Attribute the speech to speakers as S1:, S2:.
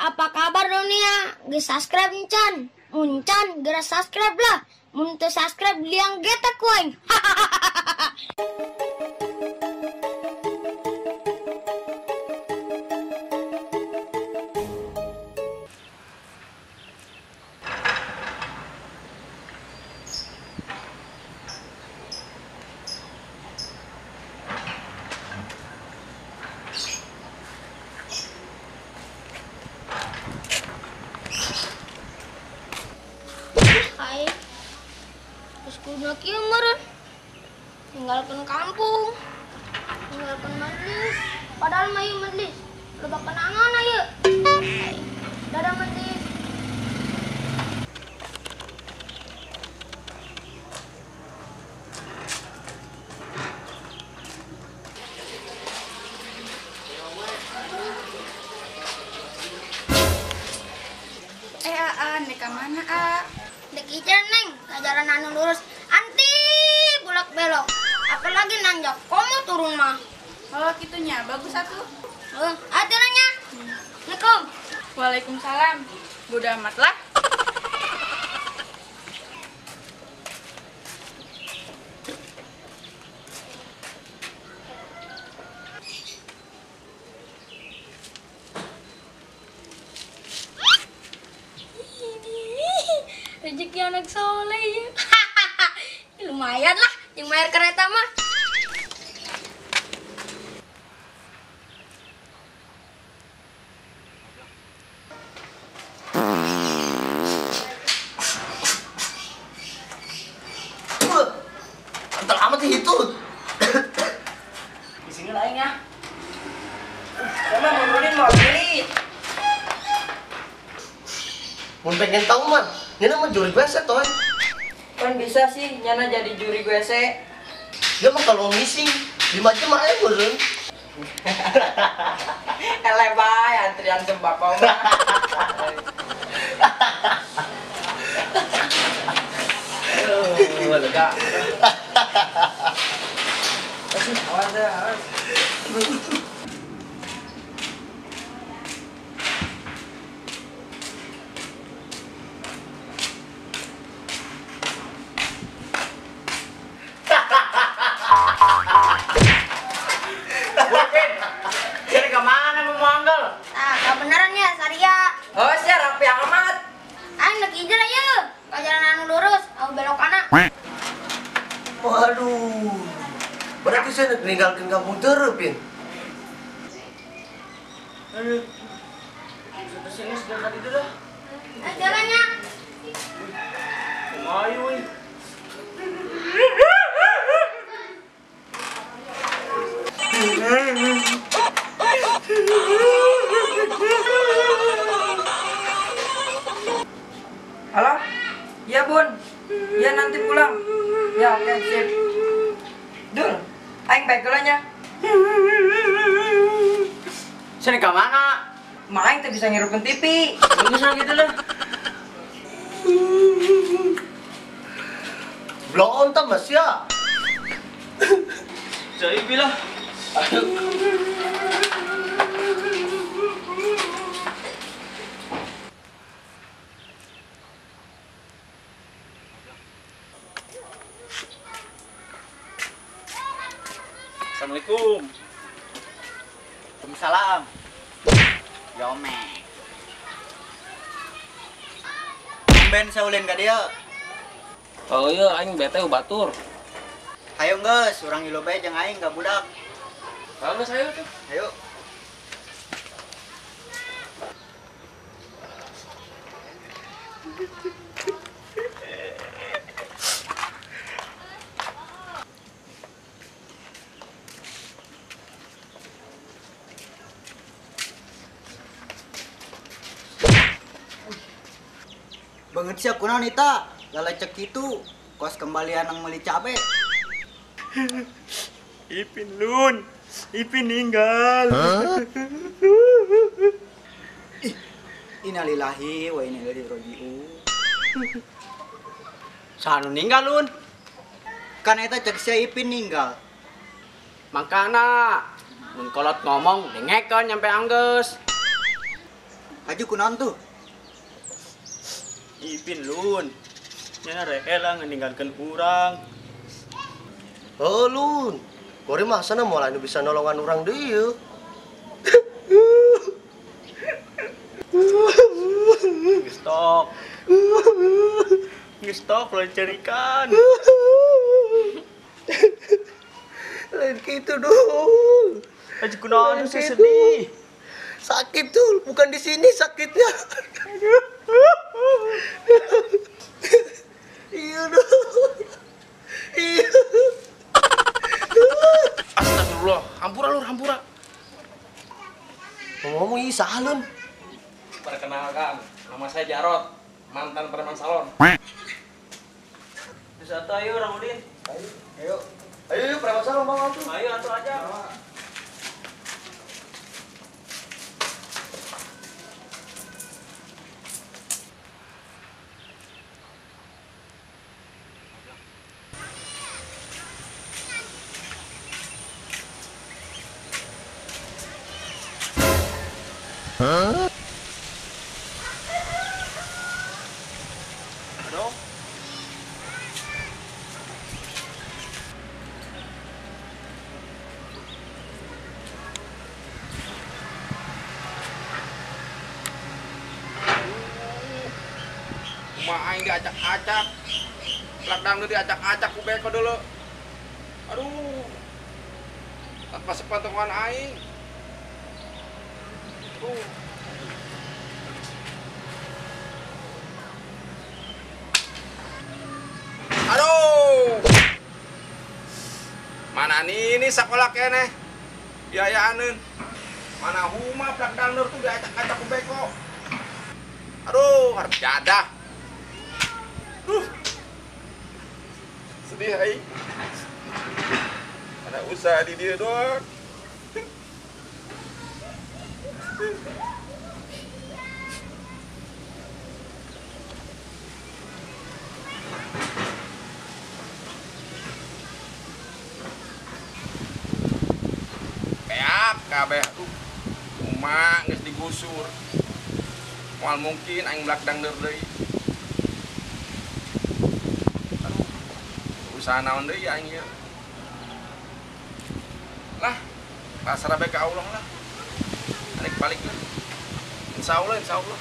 S1: Apa kabar dunia? Geus subscribe encan? Muncan, geura subscribe lah. Mun teu subscribe liang getek ku aing. Terus kudu kieu meureun. Tinggalkeun kampung, tinggalkeun majelis. Padahal mah ieu majelis loba kenangan ieu. Dadah majelis.
S2: Aa, nek ka mana, A?
S1: Dek ijer, Neng, ajaran anu lurus anti bolak belok. Apalagi nanjak, komo turun mah.
S2: Oh, kitunya bagus atuh.
S1: Heeh, aturannya. Assalamualaikum.
S2: Waalaikumsalam. Bodo amat lah.
S1: Rezeki anak soleh ya. Lumayan lah, yang bayar kereta mah.
S3: Kental amat sih itu.
S4: Di sini lain ya. Sama ngurunin mau beli.
S3: Mun pengen tahu mah, nyana mah juri WC toy.
S4: Kan bisa sih nyana jadi juri WC.
S3: Dia mah kalau ngising 5 jam mah aya meureun.
S4: Eleh bae antrian sembako mah. Aduh, lega. Awas deh, awas.
S5: Jadi kemana mau manggal?
S1: Ah, kebenaran ya, Saria.
S4: Oh, sia rapi amat.
S1: Aing nek ijer aja. Ka jalan anu lurus, aku belok kanan.
S3: Waduh. Berarti saya nek ninggalkeun kampung tereup, Pin.
S5: Aduh. Sudah sini sudah tadi itu dah.
S1: Jalannya.
S5: Kumaha euy.
S4: Halo? Ya Bun, ya nanti pulang. Ya oke, sip. Dul, aing baik dulu nya.
S5: Sini ke mana?
S4: Ma aing teh bisa ngirupin TV.
S5: Bagus lah gitu lah.
S3: Blow on ta mas ya.
S5: Saya bilang.
S3: Aduh.
S5: Assalamualaikum.
S6: Waalaikumsalam. Yome. Ben saulin ka dieu.
S7: Oh iya, aing bete batur.
S6: Hayo geus, urang ilu bae jeung aing ka budak.
S7: Halo, saya tuh.
S6: Ayo. Banget sih aku naon eta, lalecek kitu, kos kembalian nang meuli cabe.
S5: Ipin lun, Ipin ninggal.
S3: Huh?
S6: Ih, innalillahi wa inna ilaihi raji'un.
S5: Sanu ninggal lun.
S6: Kan eta cek sia Ipin ninggal.
S7: Mangkana mun kolot ngomong dengekeun nyampe anggeus.
S6: Haju kunaon tuh?
S5: Ipin lun. Nya rela ninggalkeun urang.
S3: Heuh lun. Kuari mah asana moal anu bisa nolongan urang deui ieu.
S5: Gestok. Gestok lo cerikan.
S3: Lain kitu dul.
S5: Haju kunaon sih sedih.
S3: Sakit dul, bukan di sini sakitnya. Iya dul. Iya.
S7: Astagfirullah, hampura lur, hampura.
S3: Ngomong ieu saha lun?
S7: Perkenalkan, nama saya Jarot, mantan preman salon.
S5: Terus atuh ayo orang Udin.
S3: Ayo, ayo. Ayo, ayo preman salon bang atuh.
S5: Ayo atuh aja.
S3: Huh?
S5: Aduh.
S8: Rumah aing diacak-acak. Plak dangdut diacak-acak ku beko dulu. Aduh. Tanpa sepengetahuan aing. Aduh. Mana ini sekolah keneh biayaaneun. Mana huma plak dangdut tuh diacak-acak ku beko. Aduh, harap jadah. Duh. Sedih aing. Ada usaha di dia doang. Kayak kabeh tuh uma geus digusur. Moal mungkin aing belak dangdeur deui. Aduh, usaha naon deui aing ieu. Lah, pasrah bae ka Allah lah. Balik balik lah. Insya Allah, insya Allah.